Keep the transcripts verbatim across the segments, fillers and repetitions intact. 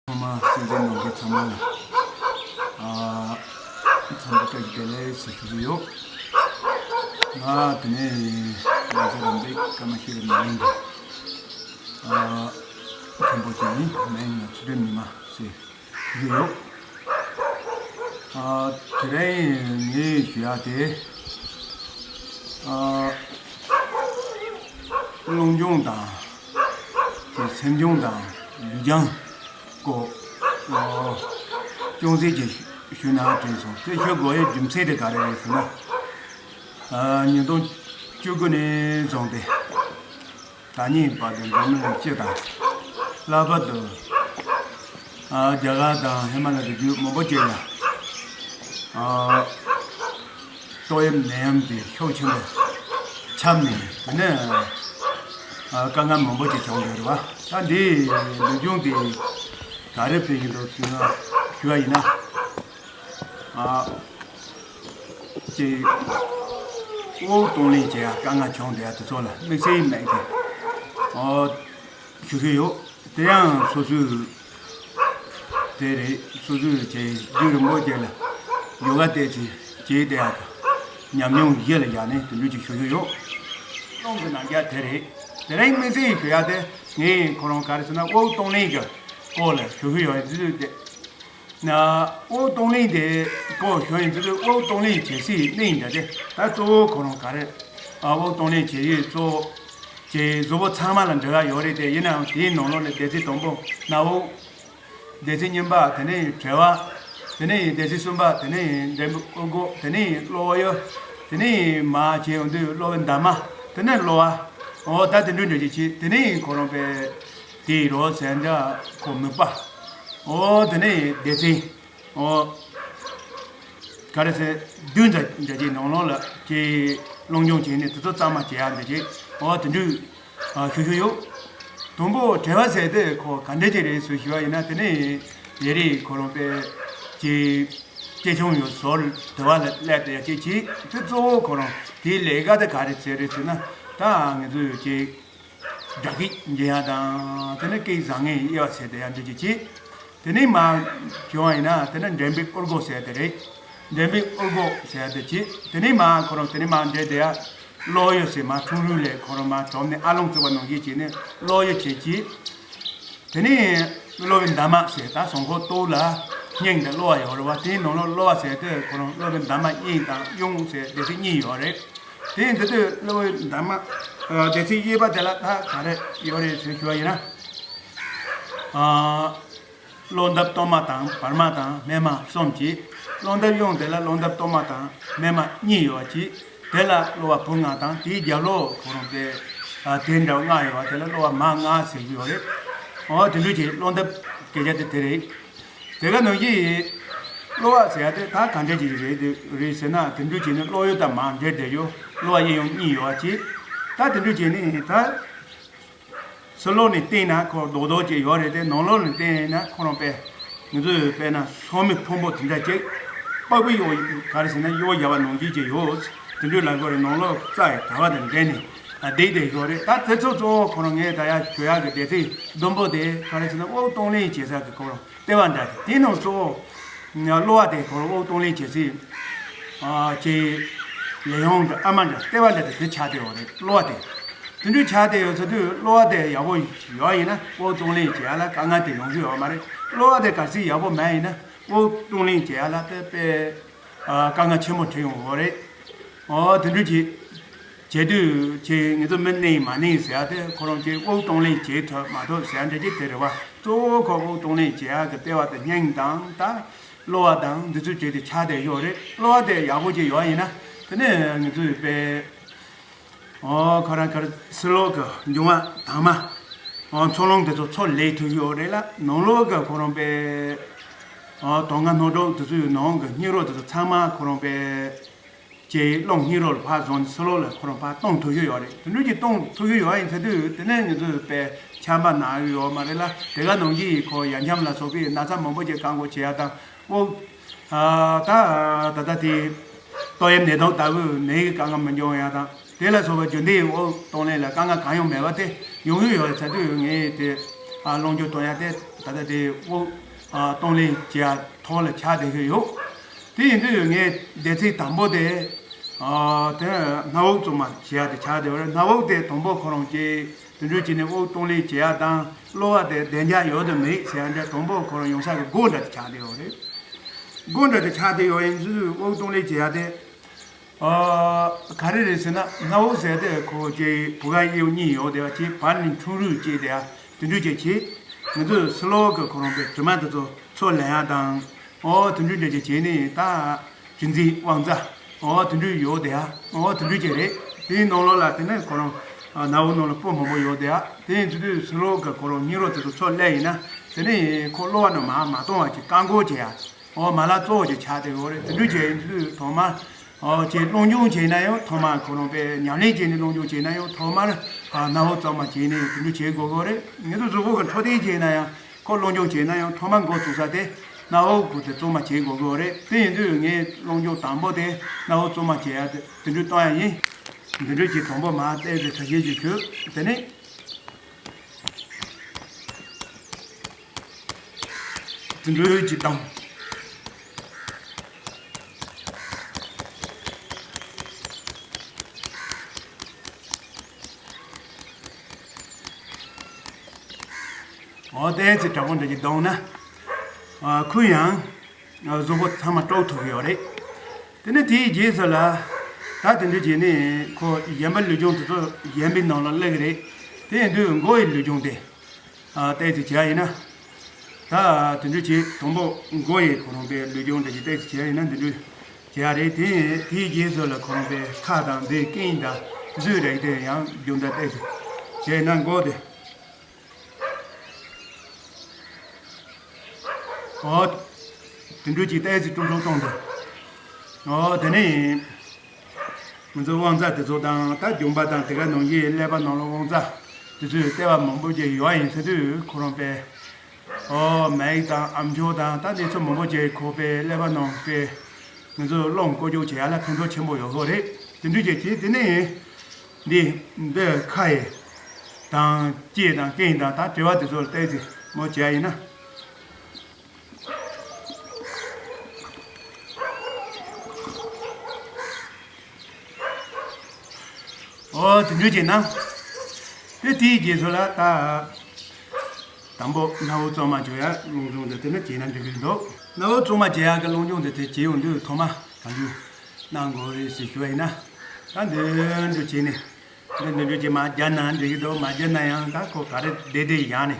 ཚང་མ་སྲིད་འཛིན་ནང་གི་ཚང་མ་ལ་ཨ་འཚམས་འདྲི་བཀྲ་ཤིས་བདེ་ལེགས་ཟེར་ཞུ་གི་ཡོད། ང་དེ་ནས་ང་ཚོ་རམ་འདེགས་ཀརྨ་ཤེས་རབ་མིང་གི་ཨ་མཁན་པོ་ཅིག་ཡིན། མིང་ལ་ཚུལ་ཁྲིམས་ཉི་མ་ཟེར་ཞུ་གི་ཡོད། ཨ་དེ་རིང་ངས་ཞུ་ཡག་དེ་ཨ་སློབ་སྦྱོང་དང་དེ་སེམས་སྦྱོང་དང་ལུས་སྦྱོང་སྐོར་ཨ་ཅུང་ཟད་ཅིག་ཞུ་ན་དྲན་སོང་། དེ་ཞུ་དགོས་ཡའི་རྒྱུ་མཚན་དེ་ག་རེ་རེད་ཟེར་ན། ཨ་ཉིས་སྟོང་བཅུ་དགུ་ནས་བཟུང་སྟེ་ད་ཉིན་བར་དུ་འཛམ་གླིང་སྤྱི་དང་། ལྷག་པར་དུ་ཨ་རྒྱ་གར་དང་ཧི་མ་ལ་རི་རྒྱུད་མང་པོ་ཅིག་ལ་ཨ་ཏོག་དབྱིབས་ནད་ཡམས་ཀྱི་ཤུགས་ཆེན་པོ་ཁྱབ་ནས། དེ་ནས་ཨ་དཀའ་ངལ་མང་པོ་ཅིག་བྱུང་ཡོད་རེད་བ། ད་འདིའི་ལུས་སྦྱོང་དེ་ག་རེ་ཕན་གྱི་འདུག་ཟེར་ན་ཞུ་བ་ཡིན་ན། ཨ་ཅེ་དབུགས་གཏོང་ལེན་བྱེད་ཡ་དཀའ་ངལ་བྱུང་བསྡད་ཡ་དེ་ཚོ་ལ་དམིགས་བསལ་མེད་དེ་ཨོ་ཞུ་གི་ཡོད། དེ་ཡང་སོ་སོའི་དེ་རེད། སོ་སོའི་ཅེ་རྒྱུན་རིང་པོ་ཅིག་ལ་ཡོ་ག་ཏོག་ཙམ་བྱས་བསྡད་ཡ་དང་ཉམས་མྱོང་གཞི་ལ་བཞག་ནས་དེ་འདྲ་ཅིག་ཞུ་གི་ཡོད། སློབ་སྦྱོང་གི་རྣམ་གཞག་དེ་རེད། དེ་རིང་དམིགས་བསལ་ཞུ་ཡ་དེ་ངས་ཁོ་རང་ག་རེ་ཟེར་ན་དབུགས་གཏོང་ལེན་གྱི་སྐོར་ལ་ཞུ་གི་ཡོད། དེ་དུས་དེ། ན་དབུགས་གཏོང་ལེན་དེ་སྐོར་ཞུ་ཡིན་དུས་དབུགས་གཏོང་ལེན་བྱེད་སའི་གནས་འདྲ་དེ་ད་གཙོ་བོ་ཁོ་རང་ག་རེ། ཨ་དབུགས་གཏོང་ལེན་བྱེད་ཡུལ་གཙོ་བོ་ཅེ་གཟུགས་པོ་ཚང་མ་ལ་འབྲེལ་བ་ཡོད་རེད་དེ། ཡིན་ནའང་དེའི་ནང་ལོགས་ནས་སྡེ་ཚན་དང་པོ་སྣ་བུག། སྡེ་ཚན་གཉིས་པ་དེ་ནས་གྲེ་བ། དེ་ནས་སྡེ་ཚན་གསུམ་པ་དེ་ནས་འགྲེང་བུ་དབུ་གུག། དེ་ནས་གློ་གཡོན། དེ་ནས་མར་བྱས་ཡོང་དུས་གློ་བའི་འདབ་མ། དེ་ནས་གློ་བ། འོ་ད་དེ་འདྲ་འདྲ་ཅིག་བྱས། དེ་ནས་ཁོ་རང་པའི་དེའི་རོ་ཟེར་འདྲ་ཁོ་མིད་པ། འོ་དེ་ནས་སྡེ་ཚན། འོ་ག་རེ་ཟེར་བདུན་ཙམ་འདྲ་ཅིག་ནང་ལོགས་ལ་ཅིག་སློབ་སྦྱོང་བྱས་ནས་དེ་ཚོ་གཙང་མ་བྱེད་ཡག་འདྲ་ཅིག་འོ་དེ་འདྲ་ཞུ་ཞུ་ཡོད། དང་པོ་གྲེ་བ་ཟེར་དེ་ཁོ་ག་འདྲ་ཅིག་རེད་ཟེར་ཞུ་བ་ཡིན་ན། དེ་ནས་ལས་རིགས་ཁོ་རང་པའི་ཅིག་སྐྱེ་ཆུང་ཡོད་ཟོར་དེ་བ་ལ་སླེབས་བསྡད་ཡག་ཅིག་བྱས། དེ་གཙོ་བོ་ཁོ་རང་དེའི་ལས་ཀ་དེ་ག་རེ་ཟེར་རེད་ཟེར་ན། ད་ང་ཚོས་ཅིག་སྒྲ་སྐད་འབྱིན་ཡག་དང་། དེ་ནས་སྐད་བཟང་ངན་དབྱེ་བ་ཕྱེ་བསྡད་ཡག་འདྲ་ཅིག་བྱས། དེ་ནས་མར་བྱུང་བ་ཡིན་ན་དེ་ནས་འགྲེང་བུའི་དབུ་གུག་ཟེར་དེ་རེད། འགྲེང་བུའི་དབུ་གུག་ཟེར་དེ་བྱས། དེ་ནས་མར་ཁོ་རང་དེ་ནས་མར་འདྲེས་བསྡད་ཡག་གློ་གཡོན་ཟེར་མར་ཁྲུང་ཁྲུང་ལས་ཁོ་རང་མར་གྲོམ་ནས་ཨ་ལོང་བརྩེགས་པ་ནང་བཞིན་བྱས་ནས་གློ་གཡོན་བྱས་བྱས། དེ་ནས་གློ་བའི་འདབ་མ་ཟེར། ད་ཟངས་ཁོག་ཏོག་ལ་སྙིང་དང་གློ་བ་ཡོད་རེད་བ། དེའི་ནང་ལོགས་གློ་བ་ཟེར་དུས་ཁོ་རང་གློ་བའི་འདབ་མ་སྙིང་དང་གཡོན་ཟེར་སྡེ་ཚན་གཉིས་ཡོད་རེད། དེ་ཡིན་དུས་གློ་བའི་འདབ་མ་ཨ་སྡེ་ཚན་གཉིས་པ་དེ་ལ་ད་ག་རེ་ཡོད་རེད་ཟེར་ཞུ་བ་ཡིན་ན། ཨ་གློ་འདབ་སྟོད་མ་དང་བར་མ་དང་སྨད་མ་གསུམ་གྱིས། གློ་འདབ་གཡོན་དེ་ལ་གློ་འདབ་སྟོད་མ་དང་སྨད་མ་གཉིས་ཡོད་པ་གྱིས། དེ་ལ་གློ་བ་བུ་ལྔ་དང་། དེའི་རྒྱབ་ལོགས་ཁོ་རང་དེ་ཨ་དེ་འདྲ་ལྔ་ཡོད་པ་དེ་ལ་གློ་བ་མ་ལྔ་ཟེར་གྱི་ཡོད་རེད། འོ་དེ་འདྲ་གྱི་གློ་འདབ་སྐད་ཆ་དེ་དེ་རེད། དེ་ག་ནང་བཞིན་གློ་བ་ཟེར་ཡ་དེ་ད་ག་འདྲ་ཅིག་རེད་རེད་ཟེར་ན། དེ་འདྲ་བྱས་ནས་གློ་གཡོན་དང་མར་འདྲེས་བསྡད་ཡོད། གློ་བ་གཡས་གཡོན་གཉིས་ཡོད་པ་གྱིས། ད་དེ་འདྲ་བྱས་ནས་ད་ཕྱི་ལོགས་ནས་བལྟས་ན་ཁོ་རྡོག་རྡོག་ཅིག་ཡོད་རེད་དེ། ནང་ལོགས་ནས་བལྟས་ན་ཁོ་རང་པས་ང་ཚོས་དཔེར་ན་སོ་མའི་ཕུང་པོ་དེ་འདྲ་ཅིག་པགས་པའི་གཡོག་ག་རེ་ཟེར་ན་གཡོག་བཞག་པ་ནང་བཞིན་ཅིག་ཡོད། དེ་འདྲ་ལ་ཁོ་རེ་ནང་ལོགས་རྩ་ཡི་དྲ་བ་དང་འདྲེས་ནས་བསྡད་བསྡད་ཡོད་རེད། ད་དེ་ཚོ་གཙོ་བོ་ཁོ་རང་ངས་ད་ཡར་ཞུ་ཡག་གི་སྡེ་ཚན་བདུན་པོ་དེ་ག་རེ་ཟེར་ན་དབུགས་གཏོང་ལེན་བྱེད་ས་གི་ཁོ་རང་ལྟེ་བ་འདྲ་དེ། དེའི་ནང་གཙོ་བོ་གློ་བ་དེ་ཁོ་རང་དབུགས་གཏོང་ལེན་བྱེད་སའི་ཨ་ཅེ་ལས་ཡོང་གི་ཨ་མ་འདྲ་ལྟེ་བ་འདྲ་དེ་དེ་ཆགས་བསྡད་ཡོད་རེད། གློ་བ་དེ་དེ་འདྲ་ཆགས་བསྡད་ཡོད་ཟེར་དུས་གློ་བ་དེ་ཡག་པོ་ཡོད་ཡིན་ན་དབུགས་གཏོང་ལེན་བྱེད་ཡག་ལ་དཀའ་ངལ་དེ་ཡོང་རྒྱུ་ཡོད་མ་རེད། གློ་བ་དེ་གལ་སྲིད་ཡག་པོ་མེད་ཡིན་ན་དབུགས་གཏོང་ལེན་བྱེད་ཡག་ལ་དེ་དཔེ་ཨ་དཀའ་ངལ་ཆེན་པོ་འཕྲད་ཡོང་གི་ཡོད་རེད། ཨོ་དེ་འདྲ་ཅིག་བྱེད་དུས་ཅིག་ང་ཚོ་མི་གནས་མ་གནས་ཟེར་ཡག་དེ་ཁོ་རང་ཅིག་དབུགས་གཏོང་ལེན་བྱེད་ཐུབ་མ་ཐུབ་ཟེར་ཡག་འདྲ་ཅིག་དེ་རེད་བ། གཙོ་བོ་ཁོ་དབུགས་གཏོང་ལེན་བྱེད་ཡག་གི་ལྟེ་བ་དེ་སྙིང་དང་ད་གློ་བ་དང་འདི་ཚོ་བྱས་ཏེ་ཆགས་བསྡད་ཡོད་རེད། གློ་བ་དེ་ཡག་པོ་ཅིག་ཡོད་ཡིན་ན་དེ་ནས་ང་ཚོའི་དཔེ་ཨོ་ཁོ་རང་ཁར་ཕྱི་ལོགས་ཀྱི་འབྱུང་བ་དྭངས་མ་ཨོ་འཚོ་རླུང་དེ་ཚོ་ཚུར་ལེན་ཐུབ་ཡོད་རེད་ལ། ནང་ལོགས་ཀྱི་ཁོ་རང་དཔེ་ཨོ་དོན་ལྔ་སྣོད་དྲུག་དེ་ཚོའི་ནང་གི་སྙིགས་རོ་དེ་ཚོ་ཚང་མ་ཁོ་རང་དཔེ་ཀྱི་རླུང་སྙིགས་རོ་ལ་ཕར་བཟུང་ནས་ཕྱི་ལོགས་ལ་ཁོ་རང་ཕར་གཏོང་ཐུབ་ཀྱི་ཡོད་རེད། དེ་འདྲ་ཅིག་གཏོང་ཐུབ་ཀྱི་ཡོད་ཡིན་ཟེར་དུས་དེ་ནས་ང་ཚོས་དཔེ་ཆམ་པ་ན་ཡི་ཡོད་མ་རེད་ལ། དེ་ག་ནང་བཞིན་ཁོ་ཡ་འཆམ་ལ་སོགས་པའི་ན་ཚ་མང་པོ་ཅིག་བཀག་འགོག་བྱེད་ཡག་དང་། དབུགས་ཨ་ད་ད་ལྟ་དེ་ཏོག་དབྱིབས་ནད་དུག་ལྟ་བུའི་ནད་ཀྱི་དཀའ་ངལ་མི་འབྱུང་ཡག་དང་། དེ་ལ་སོགས་པ་རྒྱུན་ལྡན་དབུགས་གཏོང་ལེན་ལ་དཀའ་ངལ་གང་ཡང་མེད་པ་དེ་ཡོང་གི་ཡོད་ཟེར་དུས་ངས་དེ་ ཨ་རླུང་སྦྱོར་གཏོང་ཡ་དེ་ད་ལྟ་དེ་དབུགས་ཨ་གཏོང་ལེན་བྱེད་ཡ་ཐོག་ལ་ཆགས་བསྡད་ཀྱི་ཡོད། དེ་ཡིན་དུས་ངས་སྡེ་ཚན་དང་པོ་དེ་ཨ་དེ་སྣ་དབུགས་གཙང་མ་བྱེད་ཡ་དེ་ཆགས་བསྡད་ཡོད་རེད། སྣ་དབུགས་དེ་དང་པོ་ཁོ་རང་གིས་དེ་འདྲ་བྱས་ནས་དབུགས་གཏོང་ལེན་བྱེད་ཡ་དང་གློ་བ་དེ་བདེ་འཇགས་ཡོད་དམ་མེད་ཟེར་ཡ་འདྲ་དང་པོ་ཁོ་རང་ཡོང་ས་གི་སྒོ་འདྲ་དེ་ཆགས་བསྡད་ཡོད་རེད། སྒོ་འདྲ་དེ་ཆགས་བསྡད་ཡོད། ཡིན་དུས་དབུགས་གཏོང་ལེན་བྱེད་ཡ་དེ། ཨ། ག་རེ་རེད་ཟེར་ན་སྣ་བུག་ཟེར་དེ་ཁོ་ཅིག་བུ་ག་གཡས་གཡོན་གཉིས་ཡོད་དེ་བ་ཅིག་བར་ནས་ཁྲུང་རུས་ཅིག་དེ་ཡ་དེ་འདྲ་ཅིག་བྱེད། ང་ཚོས་སི་ལོ་གི་ཁོ་རང་པའི་དྲི་མ་དེ་ཚོ་ཚུར་ལེན་ཡ་དང་། ཨོ་དེ་འདྲ་འདྲ་ཅིག་བྱས་ནས་ད་བྱིན་རྫས་དབང་རྩ་ཨོ་དེ་འདྲ་ཡོད་དེ་ཡ་ཨོ་དེ་འདྲ་ཅིག་རེད། དེའི་ནང་ལོགས་ལ་དེ་ནས་ཁོ་རང་སྣ་བུག་ནང་ལ་སྤུ་མང་པོ་ཡོད་དེ་ཡ་དེ་ཡིན་དུས་སི་ལོ་གི་ཁོ་རང་སྙིགས་རོ་དེ་ཚོ་ཚུར་ལེན་ཡིན་ན་དེ་ནས་ཁོ་གློ་བ་ནང་མར་མ་གཏོང་བ་ཅིག་བཀག་འགོག་བྱེད་ཡ། ཨོ་མ་ལག་གཙོ་བོ་ཅིག་ཆགས་བསྡད་ཡོད་རེད། དེ་འདྲ་བྱས་ཡིན་དུས་ཐོག་མར་ཨོ་ཅིག་རླུང་སྦྱོང་བྱས་ན་ཡང་ཐོག་མར་ཁོ་རང་པའི་ཉམས་ལེན་བྱས་ནས་རླུང་སྦྱོང་བྱས་ན་ཡང་ཐོག་མར་ཨ་སྣ་བུག་གཙང་མ་བྱས་ནས་དེ་འདྲ་བྱེད་དགོས་ཀྱི་རེད། ངེད་ཚོ་གཟུགས་པོ་གི་འཕྲོད་བསྟེན་བྱས་ན་ཡང་ཁོ་རླུང་སྦྱོང་བྱས་ན་ཡང་ཐོག་མར་འགོ་ཚུགས་ས་དེ་སྣ་བུག་གི་དེ་གཙང་མ་བྱེད་དགོས་ཀྱི་རེད། དེ་ཡིན་དུས་ངས་རླུང་སྦྱོང་དང་པོ་དེ་སྣ་བུག་གཙང་མ་བྱེད་ཡ་དེ་དེ་འདྲ་གཏོང་ཡ་ཡིན། དེ་འདྲ་གྱི་དང་པོ་མར་བལྟས་ཏེ་ཁ་ཤས་ཀྱིས་ཞུས། དེ་ནས། དུད་འགྲོའི་འཇིགས་སྟངས། འོ་དེ་ཚེ་དྲག་པོ་འདྲ་ཅིག་གཏོང་ན། ཨ་ཁོ་ཡང་གཟུགས་པོ་ཚང་མ་དཀྲོག་ཐུབ་ཀྱི་ཡོད་རེད། དེ་ནས་དེའི་རྗེས་སུ་ལ་ད་དེ་འདྲ་བྱས་ནས་ཁོ་གཞན་པ་ལུས་སྦྱོང་དེ་ཚོ་གཞན་པའི་ནང་ལ་སླེབས་ཀྱི་རེད། དེ་ཡིན་དུས་མགོ་ཡི་ལུས་སྦྱོང་དེ། ཨ་ཏོག་ཙམ་བྱས་ཡིན་ན། ད་དེ་འདྲ་བྱས་དང་པོ་མགོ་ཡི་ཁོ་རང་པའི་ལུས་སྦྱོང་འདྲ་ཅིག་ཏོག་ཙམ་བྱས་ཡིན་ན་འདི་འདྲ་བྱས་རེད། དེ་དེའི་རྗེས་སུ་ལ་ཁོ་རང་པའི་ཁ་དང་འདི་རྐན་དང་དེ་ཚོའི་རིགས་དེ་ཡང་སྦྱོང་བརྡར་ཏོག་ཙམ་བྱས་ན་མགོ་དེ། ཨོ། དེ་འདྲ་ཅིག་ཏོག་ཙམ་དཀྲུག་དཀྲུག་གཏོང་དུས། ཨོ་དེ་ནས་ཡིན། ང་ཚོ་དབང་རྩ་དེ་ཚོ་དང་ད་རྒྱུང་པ་དང་དེ་ག་ནང་བཞིན་ཀླད་པ་ནང་ལ་དབང་རྩ་དེ་ཚོའི་ལྟེ་བ་མང་པོ་ཅིག་ཡོད་ཡིན་ཟེར་དུས་ཁོ་རང་པའི། ཨོ་མིག་དང་ཨམ་ཅོག་དང་ད་གནས་ཚུལ་མང་པོ་ཅིག་ཁོ་པའི་ཀླད་པ་ནང་པའི་ང་ཚོ་རླུང་བཀོལ་སྤྱོད་བྱེད་ཡ་ལ་ཕན་ཐོགས་ཆེན་པོ་ཡོད་ཁོ་རེད། དེ་འདྲ་ཅིག་བྱས་དེ་ནས་ཡིན། འདི་འདི་ཁ་ཡི་དང་ལྕེ་དང་རྐན་དང་ད་དྲི་བ་དེ་ཚོ་ལ་ཏོག་ཙམ་མོ་བྱས་ཡིན་ན། ཨོ་དེ་འདྲ་བྱས་ན། དེ་དེའི་རྗེས་སུ་ལ་ད། དང་པོ་སྣ་བུག་གཙང་མ་བྱེད་ཡ་རླུང་སྦྱོང་དེ་དེ་ནས་བྱས་ན་འགྲིག་གི་འདུག་སྣ་བུག་གཙང་མ་བྱེད་ཡ་གི་རླུང་སྦྱོང་དེ་དེ་བྱེད་ཡོང་དུས་ཐོག་མ་གང་ཡོད་གནང་དགོས་རེད་ཟེར་ཞུ་བ་ཡིན་ན། ད་འདི་འདྲ་བྱས་ནས། འདི་འདི་འདྲ་བྱས་མ་བརྒྱབ་ན་འགྲིག་གི་འདུག་མ་བརྒྱབ་ན་ཡང་ད་ཁོ་ག་རེ་བདེ་བདེ་བཞག་ནས།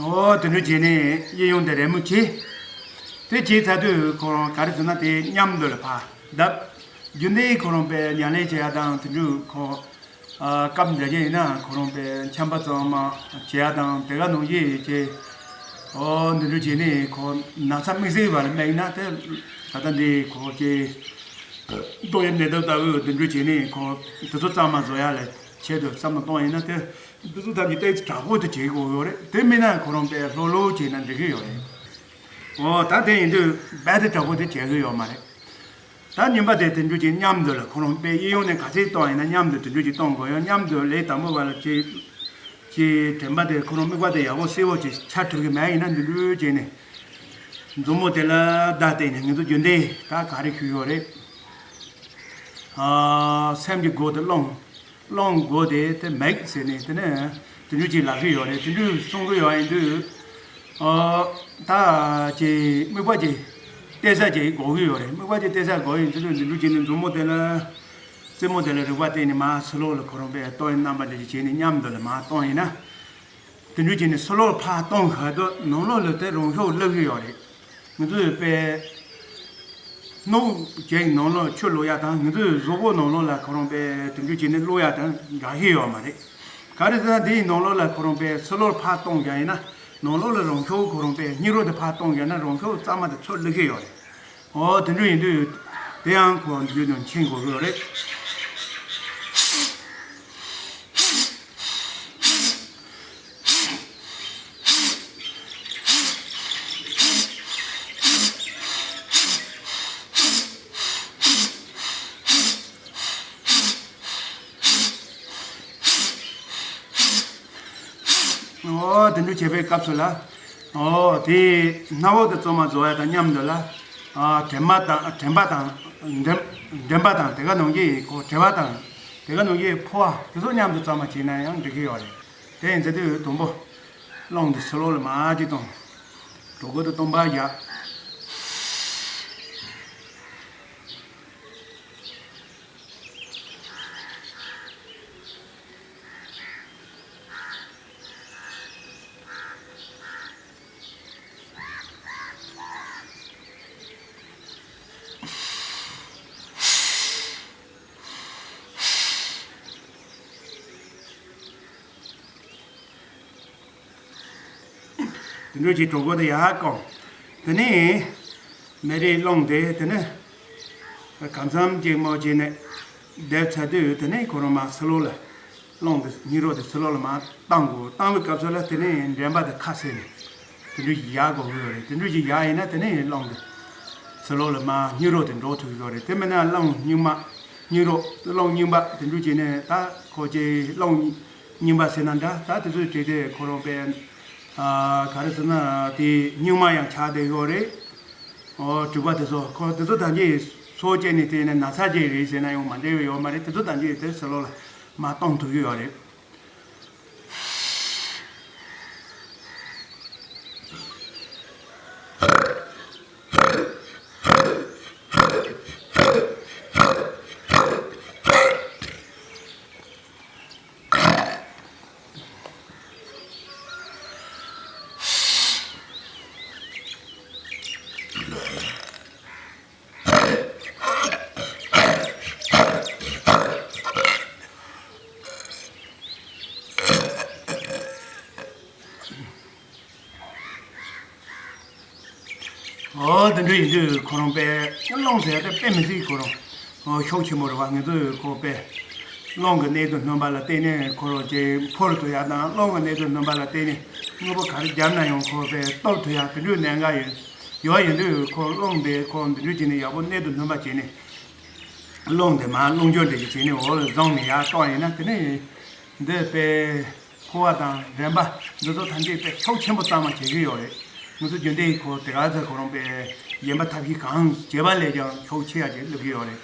ཨོ་དེ་འདྲ་བྱས་ནས་གཡས་གཡོན་དེ་རེས་མོས་བྱས། དེ་བྱས་ཚར་དུས་ཁོ་རང་ག་རེ་ཟེར་ན་དེ་མཉམ་དུ་ལ་ཕར་བརྡབ། རྒྱུན་ལྡན་ཁོ་རང་པའི་ཉམས་ལེན་བྱེད་ཡ་དང་དེ་འདྲ་ཁོ། ཨ་སྐབས་འདྲ་ཅིག་ཡིན་ན་ཁོ་རང་པའི་ཆམ་པ་གཙང་མ་བྱེད་ཡ་དང་དེ་ག་ནང་བཞིན་བྱས། ཨོ་འདི་འདྲ་བྱས་ནས་ཁོ་ན་ཚ་དམིགས་བསལ་བ་ལ་དམིགས་ན་དེ་ད་ལྟ་འདི་ཁོ་ཀྱི་ ཏོག་དབྱིབས་ནད་དུག་ལྟ་བུའི་དེ་འདྲ་བྱས་ནས་ཁོ་དེ་ཚོ་གཙང་མ་བཟོ་ཡ་ལ་ཆེད་དུ་བསམ་བློ་གཏོང་ཡིན་ན་དེ་འདི་ཚོ་ཐམས་ཅད་ཏོག་ཙམ་དྲག་པོ་དུ་བྱེད་དགོས་ཡོད་རེད། དེ་མིན་ན་ཁོ་རང་དཔེ་ལྷོད་ལྷོད་བྱས་ན་འགྲིག་གི་ཡོད་རེད། འོ་ད་དེ་ཡིན་དུས་རྦད་དེ་དྲག་པོ་དེ་བྱེད་གི་ཡོད་མ་རེད། ད་ཉིན་པ་དེ་དེ་འདྲ་ཅིག་མཉམ་དུ་ལ་ཁོ་རང་དཔེ་གཡས་གཡོན་ནས་ག་ཚད་གཏོང་ཡིན་ན་མཉམ་དུ་དེ་འདྲ་ཅིག་གཏོང་དགོས་ཡོད། མཉམ་དུ་ལས་དང་པོ་བ་ལ་ཅིག་ཅིག་དྲན་པ་དེ་ཁོ་རང་དམིགས་པ་དེ་ཡག་པོ་གསལ་པོ་ཅིག་འཆར་ཐུབ་ཀྱི་མེད་ཡིན་ན་འདི་འདྲ་བྱས་ནས་མཛུབ་མོ་དེ་ལ་བརྡ་བཏེགས་ནས་ང་ཚོ་རྒྱུན་ལྡན་ད་ག་རེ་ཞུ་ཡོད་རེད། ཨ་སེམས་ཀྱི་སྒོ་དེ་སློང་། སློང་དགོས་ཏེ་དེ་མེད་ཟེར་ནས་དེ་ནས་དེ་འདྲ་ཅིག་ལབ་ཀྱི་ཡོད་རེད། དེ་འདྲ་གསུང་གི་ཡོད་ཡིན་དུས། ཨོ་ད་ཅིག་དམིགས་པ་ཅིག་གཏད་ས་ཅིག་དགོས་ཀྱི་ཡོད་རེད། དམིགས་པ་ཅིག་གཏད་ས་དགོས་ཡིན་དུས་དེ་འདྲ་ཅིག་ནས་མཛུབ་མོ་དེ་ལ་རྩེ་མོ་དེ་ལ་རིག་པ་བསྟན་ནས་མར་ཕྱི་ལོགས་ལ་ཁོ་རང་པས་ལྟོ་ཡི་རྣམ་པ་འདྲ་ཅིག་བྱས་ནས་མཉམ་དུ་ལ་མར་གཏོང་ཡིན་ན། དེ་འདྲ་བྱས་ནས་ཕྱི་ལོགས་ཕར་གཏོང་ཤར་དུས་ནང་ལོགས་ལ་དེ་རང་ཤུགས་སླེབས་ཀྱི་ཡོད་རེད། ང་ཚོས་དཔེ་སྣུམ་བྱས་ནང་ལོགས་ཆུ་བླུག་ཡ་དང་ང་ཚོས་གཟུགས་པོ་ནང་ལོགས་ལ་ཁོ་རང་དཔེ་དེ་འདྲ་བྱས་ནས་བླུག་ཡ་དང་འདྲ་ཤེས་ཡོད་མ་རེད། ག་རེ་ཟེར་ན་དེའི་ནང་ལོགས་ལ་ཁོ་རང་དཔེ་ཕྱི་ལོགས་ཕར་གཏོང་བཞག་ཡིན་ན་ནང་ལོགས་ལ་རང་ཤུགས་ཁོ་རང་དཔེ་སྙིགས་རོ་དེ་ཕར་གཏོང་བཞག་ན་རང་ཤུགས་གཙང་མ་དེ་ཚུར་སླེབས་ཀྱི་ཡོད་རེད། འོ་དེ་འདྲ་ཡིན་དུས་དེ་ཡང་ཁོ་འདི་དང་མཁྱེན་དགོས་ཀྱི་རེད། འོ་དེ་འདྲ་བྱེད་པའི་སྐབས་སུ་ལ། འོ་དེ་སྣ་བུག་དེ་གཙང་མ་བཟོ་ཡ་དང་མཉམ་དུ་ལ། ཨ་དྲན་པ་དང་དྲན་པ་དང་དྲན་དྲན་པ་དང་དེ་ག་ནང་བཞིན་ཁོ་བྲེལ་བ་དང་དེ་ག་ནང་བཞིན་ཕོ་བ་དེ་ཚོ་མཉམ་དུ་གཙང་མ་བྱས་ན་ཡང་འགྲིག་གི་ཡོད་རེད། དེ་ཡིན་ཚེ་དུས་དང་པོ་རླུང་དེ་ཕྱི་ལོགས་ལ་མར་ཅིག་གཏོང་། གྲོད་ཁོག་དེ་སྟོང་པ་བཞག་དེ་འདྲ་ཅིག་གྲོད་ཁོག་དེ་ཡར་བསྐོར། དེ་ནས་མེ་རི་རླུང་དེ་དེ་ནས་གང་འཚམ་ཅིག་མོ་བྱས་ནས་བསྡད་ཚར་དུས་དེ་ནས་ཁོ་རང་མར་ཕྱི་ལོགས་ལ་རླུང་དེ་སྙིགས་རོ་དེ་ཕྱི་ལོགས་ལ་མར་བཏང་དགོས། བཏང་བའི་སྐབས་སུ་ལ་དེ་ནས་འདྲེན་པ་དེ་ཁ་བསལ་ནས་དེ་འདྲ་ཞིག་ཡག་དགོས་ཀྱི་ཡོད་རེད། དེ་འདྲ་ཞིག་ཡག་ཡིན་ན་དེ་ནས་རླུང་དེ་ཕྱི་ལོགས་ལ་མར་སྙིགས་རོ་དེ་འགྲོ་ཐུབ་ཀྱི་ཡོད་རེད། དེ་མིན་ན་རླུང་སྙིགས་མ་སྙིགས་རོ་རླུང་རྙིང་པ་དེ་འདྲ་བྱས་ནས་ད་ཁོ་ཅིག་རླུང་རྙིང་པ་ཟེར་ན་འདྲ། ད་དེ་ཚོའི་གྲས་དེ་ཁོ་རང་པས་ཨ་ག་རེ་ཟེར་ན་དེ་རྙིང་མ་ཡང་ཆགས་བསྡད་ཡོད་རེད། ཨོ་དྲུག་པ་དེ་ཚོ་ཁོ་དེ་ཚོ་ཐམས་ཅད་སོ་སྐྱེ་ནས་བལྟས་ན་ན་ཚ་ཅིག་རེད་ཟེར་ན་ཡང་མ་འགྲིག་པ་ཡོད་མ་རེད། དེ་ཚོ་ཐམས་ཅད་དེ་ཕྱི་ལོགས་ལ་མར་གཏོང་ཐུབ་ཀྱི་ཡོད་རེད། ཨོ་དེ་འདྲ་ཡིན་དུས་ཁོ་རང་དཔེ་རླུང་ཟེར་ཡ་དེ་དཔེ་མི་སྲིད་ཁོ་རང་ཨོ་ཤུགས་ཆེན་པོ་རེད་བ། ང་ཚོས་ཁོ་དཔེ་རླུང་གི་གནད་དུ་སྣོན་པ་ལ་བརྟེན་ནས་ཁོ་རང་ཅིག་འཕུར་ཐུབ་ཡ་དང་རླུང་གི་གནད་དུ་སྣོན་པ་ལ་བརྟེན་ནས་དངོས་པོ་ག་རེ་བརྒྱབ་ན་ཡང་ཁོ་དཔེ་གཏོར་ཐུབ་ཡ་དེ་འདྲའི་གནད་འགག་ཡོད་ཡོད་ཡིན་དུས་ཁོ་རླུང་དེ་ཁོ་འདི་འདྲ་བྱས་ནས་ཡག་པོ་གནད་དུ་སྣོན་པ་བྱས་ནས་རླུང་དེ་མར་རླུང་སྦྱོར་འདྲ་ཞིག་བྱས་ནས་འོག་ལ་བཟུང་ནས་ཡར་གཏོང་ཡིན་ན་དེ་ནས་འདི་དཔེ། ཕོ་བ་དང་རིམ་པ་འདི་ཚོ་ཐམས་ཅད་དཔེ་ཤུགས་ཆེན་པོ་གཙང་མ་བྱེད་ཀྱི་ཡོད་རེད། ང་ཚོ་རྒྱུན་ལྡན་གྱི་ཁོ་དེ་ག་ཚོད་ཁོ་རང་དཔེ་གཞན་པ་ཐབས་ཤེས་གང་བྱེད་པ་ལས་ཀྱང་ཤུགས་ཆེ་ཡ་ཅིག་སླེབས་ཀྱི་ཡོད་རེད།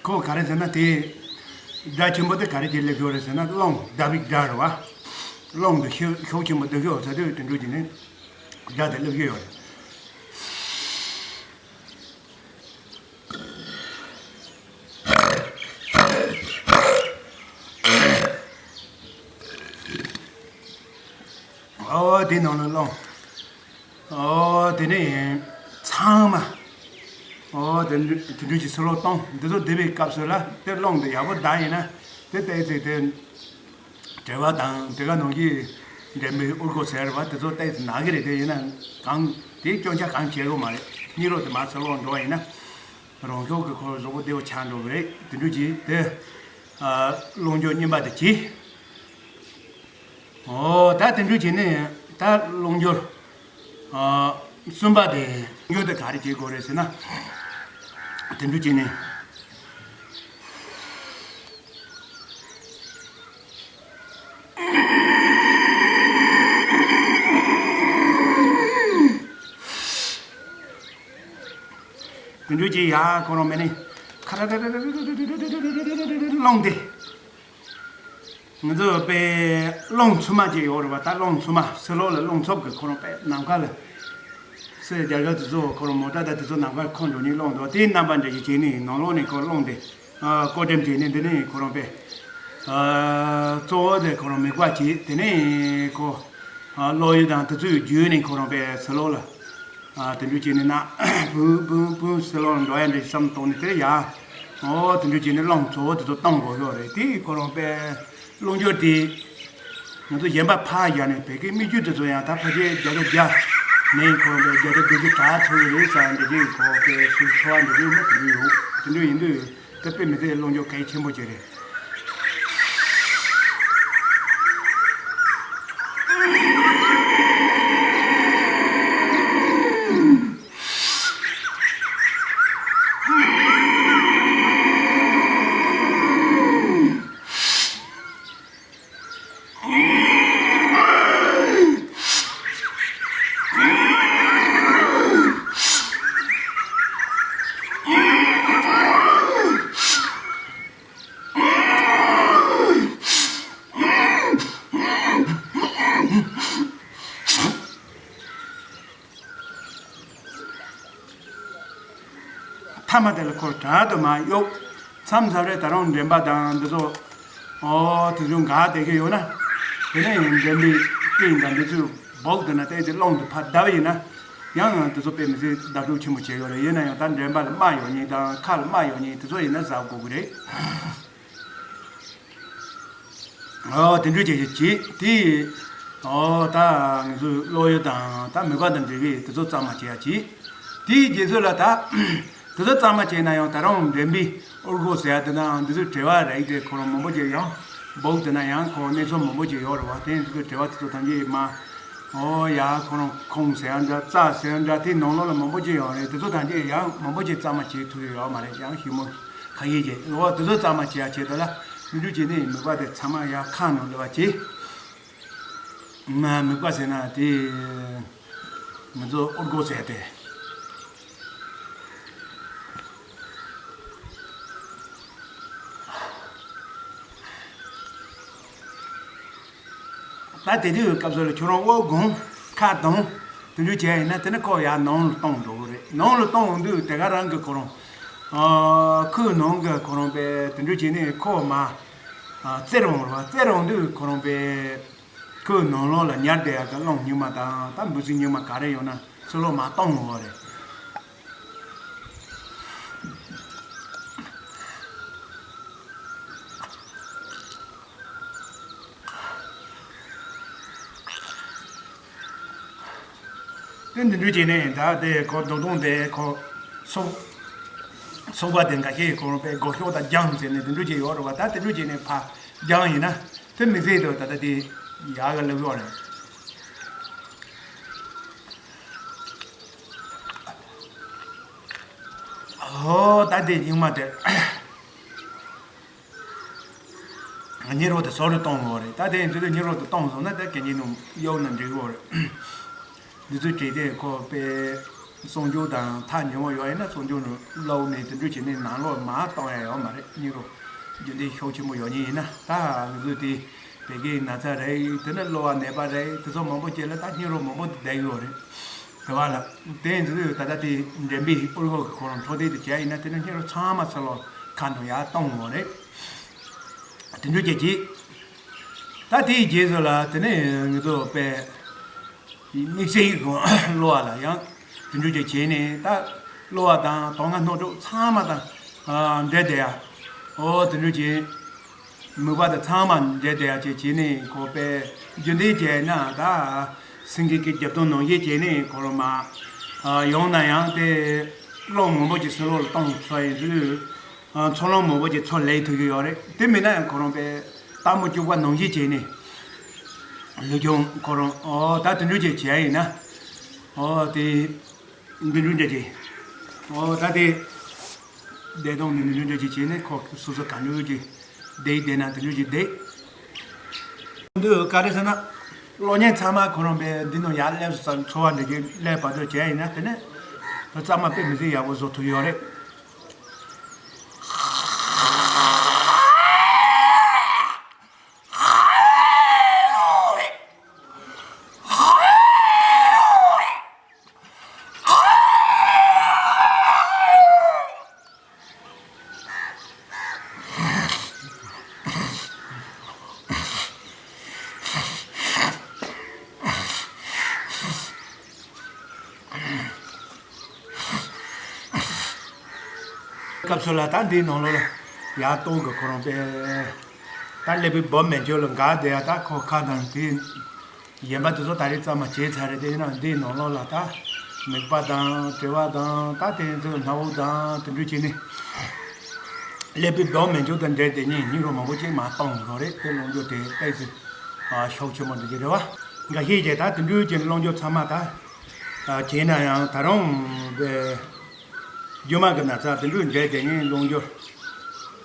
ཁོ་ག་རེ་ཟེར་ན་དེ་སྒྲ་ཆེན་པོ་དེ་ག་རེ་བྱས་སླེབས་ཡོད་རེད་ཟེར་ན་རླུང་བརྡབ་པའི་སྒྲ་རེད་བ། རླུང་དེ་ཤུགས་ཤུགས་ཆེན་པོ་བརྡབ་ཡོད་ཟེར་དུས་དེ་འདྲ་བྱས་ནས་སྒྲ་དེ་སླེབས་ཀྱི་ཡོད་རེད། དེའི་ནང་ལ་སློང་། ཨོ་དེ་ནས་ཚང་མ། ཨོ་དེ་འདྲ་དེ་འདྲ་ཅིག་ཚུར་ལོག་གཏོང་། འདི་ཚོ་བསྡད་པའི་སྐབས་སུ་ལ་དེ་སློང་དེ་ཡག་པོ་བསྡད་ཡིན་ན་དེ་ཏོག་ཙམ་དེ། བྲེལ་བ་དང་དེ་ག་ནང་གི་འདྲེན་པའི་དབུ་རྒོད་ཟེར་བ་དེ་ཚོ་ཏོག་ཙམ་ན་གི་རེད། དེ་ཡིན་ན་གང་དེའི་སྐྱོན་ཆ་གང་བྱེད་དགོས་མ་རེད། སྙིང་རོ་དེ་མར་ཚུར་ལོག་འགྲོ་བ་ཡིན་ན། རང་ཤུགས་ཀྱིས་ཁོ་གཟུགས་པོ་བདེ་བོ་ཆགས་འགྲོ་གི་རེད། དེ་འདྲ་ཅིག་དེ། ཨ། སློང་སྦྱོང་གཉིས་པ་དེ་གྱིས། ཨོ་ད་དེ་འདྲ་བྱས་ནས་ད་སློང་སྦྱོང་། ཨ། གསུམ་པ་དེ་སློང་སྦྱོང་དེ་ག་རེ་བྱེད་དགོས་རེད་ཟེར་ན། དེ་འདྲ་བྱས་ནས། དེ་འདྲ་ཅིག་ཡ་ཁོ་རང་མེད་ནས་ཁ་ར་ར་ར་ར་ར་ར་ར་ར་སློང་དེ། ང་ཚོ་དཔེ་སློང་ཚུལ་མ་ཅིག་ཡོད་རེད་པ། ད་སློང་ཚུལ་མ་ཚུར་ལོག་ལ་སློང་ཚུལ་གྱི་ཁོ་རང་དཔེ་ནམ་མཁའ་ལ། སེ་རྒྱ་གར་དེ་ཚོ་ཁོ་རང་མོ་ཊ་དང་དེ་ཚོ་ནམ་མཁར་འཁོར་འགྲོ་ནས་སློང་འདུག་དེའི་རྣམ་པ་འདྲ་ཞིག་བྱས་ནས་ནང་ལོགས་ནས་ཁོ་སློང་དེ། ཨ། བཀོད་འགྲེམས་བྱས་ནས་འདི་ནས་ཁོ་རང་དཔེ། ཨ། གཙོ་བོ་དེ་ཁོ་རང་མིད་པ་བྱས། དེ་ནས་ཁོ། ཨ། གློ་ཡུ་དང་དེ་ཚོའི་བརྒྱུད་ནས་ཁོ་རང་དཔེ་ཚུར་ལོག་ལ། ཨ། དེ་འདྲ་བྱས་ནས་ན། བུན་བུན་བུན་ཚུར་ལོག་ལ་འགྲོ་ཡ་འདྲ་བསམ་བཏང་ནས་དེ་ཡ། ཨོ་དེ་འདྲ་བྱས་ནས་སློང་ཚུལ་དེ་ཚོ་གཏོང་དགོས་ཀྱི་རེད། དེ་ཁོ་རང་དཔེ། སློང་སྦྱོང་དེ། ང་ཚོ་གཞན་པ་ཕར་བཞག་ནས་བོད་སྐད་མིག་ཆུ་དེ་ཚོ་ཡང་ད་ཕལ་ཆེར་བརྒྱ་ཆ་བརྒྱ་ནས་ཁོ་རང་དཔེ་བརྒྱ་ཆ་བདུན་ཅུ་དྲག་ཐུབ་ཀྱི་རེད་ཟེར་འདྲ་ཅིག་ཁོ་དཔེ་ཚུར་ཚོར་བ་འདྲ་ཅིག་ཡིན་ན་དེ་འདྲ་ཡོད། དེ་འདྲ་ཡིན་དུས་དེ་དཔེ་མི་སྲིད་སློང་སྦྱོང་གལ་ཆེན་པོ་ཅིག་རེད། མཐའ་མ་དེ་ལ་ཁོ་དྲག་ཏུ་མ་གཡོགས། མཚམས་མཚམས་རེ་ད་རུང་འདྲེན་པ་དང་འདི་ཚོ། ཨོ་དེ་ཚོ་འགག་བསྡད་ཀྱི་ཡོད་ན། དེ་ནས་འདྲེན་པའི་སྤྲིན་དང་འདི་ཚོས་སྦུག་དེ་ན་བལྟས་ཏེ་སློང་དུ་ཕར་བརྡབས་ཡིན་ན། ཡང་ཡང་དེ་ཚོ་དཔེ་མི་སྲིད་བརྡབ་གསིག་ཆེན་པོ་བྱས་ཡོད་རེད། ཡིན་ན་ཡང་ད་འདྲེན་པ་ལ་རྨ་ཡོད་མཁན་དང་ཁ་ལ་རྨ་ཡོད་མཁན་དེ་ཚོ་ཡིན་ན་གཟབ་དགོས་ཀྱི་རེད། ཨོ་དེ་འདྲ་བྱས་བྱས་བྱས་དེ། ཨོ་ད་ང་ཚོའི་གློ་ཡུ་དང་ད་མིད་པ་དང་འབྲེལ་བའི་དེ་ཚོ་གཙང་མ་བྱེད་ཡ་བྱས། དེའི་རྗེས་སུ་ལ་ད་དེ་ཚོ་གཙང་མ་བྱས་ན་ཡང་ད་རུང་འདྲེན་པའི་དབུ་རྒོད་ཟེར་ཡ་དེ་དང་འདི་ཚོའི་བྲེལ་བ་རེད་དེ་ཁོ་རང་མང་པོ་ཅིག་ཡང་སྦུག་དེ་ན་ཡང་ཁོ་གནས་ཚུལ་མང་པོ་ཅིག་ཡོད་རེད་བ། དེ་འདི་ཚོའི་བྲེལ་བ་དེ་ཚོ་ཐམས་ཅད་མ། ཨོ་ཡ་ཁོ་རང་ཁོང་ཟེར་ཡ་འདྲ་རྩ་ཟེར་ཡ་འདྲ་དེ་ནང་ལོགས་ལ་མང་པོ་ཅིག་ཡོད་རེད། དེ་ཚོ་ཐམས་ཅད་ཡང་མང་པོ་ཅིག་གཙང་མ་བྱེད་ཐུབ་ཀྱི་ཡོད་མ་རེད། ཡང་ཞིབ་མོ། ཁ་ཡིག་ཅིག་འོ་དེ་ཚོ་གཙང་མ་བྱེད་ཡ་བྱེད་དོ་ལ། མི་འགྲུལ་བྱེད་ནས་མིད་པ་དེ་ཚང་མ་ཡ་ཁ་ནང་སླེབས་པ་བྱེད། མ་མིད་པ་ཟེར་ན་དེ་ང་ཚོ་དབུ་རྒོད་ཟེར་ཏེ། ད་དེ་དུས་སྐབས་སུ་ལ་ཁྱོད་རང་དབུགས་དགོངས་ཁ་གདངས་དེ་འདྲ་བྱས་ཡིན་ན་དེ་ནི་ཁོ་ཡར་ནང་ལ་གཏོང་འགྲོ་གི་རེད། ནང་ལ་གཏོང་འོང་དུས་དེ་ག་རང་གི་ཁོ་རང་། ཨ། ཁོའི་ནང་གི་ཁོ་རང་དཔེ་དེ་འདྲ་བྱས་ནས་ཁོ་མ། ཨ། བཙིར་འོང་རེད་བ། བཙིར་འོང་དུས་ཁོ་རང་དཔེ་ཁོའི་ནང་ལོགས་ལ་ཉར་བསྡད་ཡག་གི་རླུང་སྙིགས་མ་དང་ད་འབུ་སྲིན་སྙིགས་མ་ག་རེ་ཡོད་ན་ཚུར་ལོག་མར་གཏོང་འོང་བ་རེད། དེ་འདི་འདྲ་བྱས་ནས་ད་དེ་ཁོ་རྡོ་དུང་དེ་ཁོ་སོ། སོ་པ་དེ་འགའ་ཤས་ཁོ་རང་དཔེ་སྒོ་ཤོག་དང་རྒྱང་ཟེར་ནས་འདི་འདྲ་བྱས་ཡོད་རེད་བ། ད་དེ་འདྲ་བྱས་ནས་ཕར་རྒྱང་ཡིན་ན་དེ་མི་ཟེར་དུ་ད་ལྟ་དེ་ཡག་ག་ལབ་ཡོད་རེད། ཨོ་ད་དེ་སྙིགས་མ་དེ། སྙིགས་རོ་དེ་ཟོར་རུ་གཏོང་དགོས་རེད། ད་དེ་ཡིན་དུས་སྙིགས་རོ་དེ་གཏོང་སོང་ན་ད་གན་གྱི་ནང་གཡུག་ན་འགྲིག་གོ་རེད། འདི་ཚོའི་གྲས་དེ་ཁོ་དཔེ་གསང་སྤྱོད་དང་ཐག་ཉེ་བོ་ཡོད་ཡིན་ན་གསང་སྤྱོད་ནང་བླུགས་ནས་དེ་འདྲ་བྱས་ནས་ནང་ལོགས་མར་གཏོང་ཡ་ཡོད་མ་རེད། སྙིགས་རོ་རྒྱུན་ལྡན་ཤུགས་ཆེན་པོ་ཡོད་ཉེན་ཡིན་ན་ད་ང་ཚོ་དེ་བད་ཀན་ན་ཚ་རེད། དེ་ནས་གློ་བ་ནད་པ་རེད། དེ་ཚོ་མང་པོ་ཅིག་ལ་ད་སྙིགས་རོ་མང་པོ་བསྡད་ཡོད་རེད། དེ་བ་ལ་དེ་ཡིན་དུས་ད་ལྟ་དེ་འདྲེན་པའི་དབུ་རྒོད་ཀྱི་ཁོ་རང་འཕྲོ་དེ་དེ་བྱས་ཡིན་ན་དེ་ནས་སྙིགས་རོ་ཚང་མ་ཚུར་ལོག་ཁ་ནང་ཡར་གཏོང་དགོས་རེད། དེ་འདྲ་བྱས་ཀྱི། ད་དེའི་རྗེས་སུ་ལ་དེ་ནས་ང་ཚོ་དཔེ་ དམིགས་བསལ་གྱི་གློ་བ་ལ་ཡང་དེ་འདྲ་ཅིག་བྱས་ནས། ད་གློ་བ་དང་དོན་ལྔ་སྣ་ཚོགས་ཚང་མ་དང་འབྲེལ་བསྡད་ཡ། འོ་དེ་འདྲ་ཅིག་མུན་པ་དང་ཚང་མ་འབྲེལ་བསྡད་ཡ་ཅིག་བྱས་ནས། ཁོ་པས་རྒྱུན་ལྡན་བྱས་ན་ད་སེང་གེ་གི་རྒྱབ་དོན་ནང་བཞིན་བྱས་ནས། ཁོ་རང་མར་ཡོང་ན་ཡང་དེ་གློག་མང་པོ་ཅིག་ཕྱི་ལོགས་ལ་གཏོང་ཚར་ཡིན་དུས། ཨ། འཚོ་རླུང་མང་པོ་ཅིག་ཚུར་ལེན་ཐུབ་ཀྱི་ཡོད་རེད། དེ་མིན་ན་ཡང་ཁོ་རང་པས་སྟག་མོ་སྐྱུག་པ་ནང་བཞིན་བྱས་ནས་ལུས་སྦྱོང་ཁོ་རང་། ཨོ་ད་དེ་འདྲ་ཅིག་བྱས་ཡིན་ན། ཨོ་དེ་འདི་འདྲ་ཅིག་ཨོ་ད་དེ་བདེ་སྟོང་ནས་འདི་འདྲ་ཅིག་བྱས་ནས། ཁོ་སོ་སོ་ག་འདྲ་ཅིག་བསྡད་བསྡད་ན་དེ་འདྲ་ཅིག་བསྡད། འདི་ག་རེ་ཟེར་ན། གློག་བརྙན་ཚང་མ་ཁོ་རང་པས་འདི་ནང་ཡར་སླེབས་སོང་ཙང་། འཚོ་བ་འདི་གའི་ལས་བར་དུ་བྱས་ཡིན་ན། དེ་ནས་ད་གཙང་མ་དཔེ་མི་སྲིད་ཡག་པོ་བཟོ་ཐུབ་ཡོད་རེད། སྐབས་སུ་ལ་ད་འདིའི་ནང་ལོགས་ལ་ཡར་གཏོང་གི། ཁོ་རང་པས་ད་ཀླད་པའི་སྦུབ་མེ་མཆོད་ལ་འགག་བསྡད་ཡ། ད་ཁོ་ཁ་དང་དེ་གཞན་པ་དེ་ཚོ་ད་རེས་གཙང་མ་བྱས་ཚར་རེད། དེ་ཡིན་ན་འདིའི་ནང་ལོགས་ལ་ད་མིད་པ་དང་དྲི་བ་དང་། ད་དེ་ཚོ་སྣ་བུག་དང་དེ་འདྲ་བྱས་ནས། ཀླད་པའི་སྦུབ་མེ་མཆོད་དང་འབྲེལ་ཏེ་ཉིན་ཉིན་རུ་མང་པོ་ཅིག་མར་གཏོང་དགོས་རེད། དེ་རླུང་སྦྱོར་དེ་ཏོག་ཙམ་ཤུགས་ཆེན་པོ་འདུག་གི་རེད་བ། འགའ་ཤས་ཀྱིས་ད་དེ་འདྲ་ཅིག་རླུང་སྦྱོར་ཚང་མ་ད་བྱས་ན་ཡང་། ད་རུང་པས་རྒྱུ་མ་གི་ན་ཚ་དེ་འདྲ་འབྲེལ་ཏེ་ཉིན་རླུང་སྦྱོར།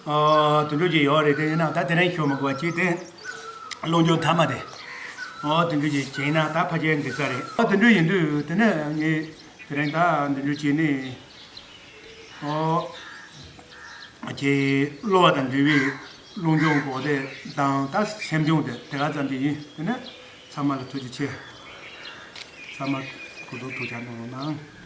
ཨོ་དེ་འདྲ་ཅིག་ཡོད་རེད། དེ་ཡིན་ན་ད་དེ་རིང་ཞུ་མི་དགོས་པ་ཅིག་དེ་རླུང་སྦྱོར་མཐའ་མ་དེ། ཨོ་དེ་འདྲ་ཅིག་བྱས་ན་ད་ཕལ་ཆེར་འགྲིག་ས་རེད། ཨོ་དེ་འདྲ་ཡིན་དུས་དེ་ནས་ངས་དེ་རིང་ད་འདི་འདྲ་བྱས་ནས། ཨོ། ཁྱེད་གློ་བ་དང་འབྲེལ་བའི་རླུང་སྦྱོང་གོ་དེ་དང་ད་སེམས་སྦྱོང་དེ་དེ་ག་ཙམ་ཅིག་ཡིན། དེ་ནས་ཚང་མ་ལ་ཐུགས་རྗེ་ཆེ། ཚང་མ་སྐུ་གཟུགས་ཐུགས་ཅག་གནང་རོགས་གནང་།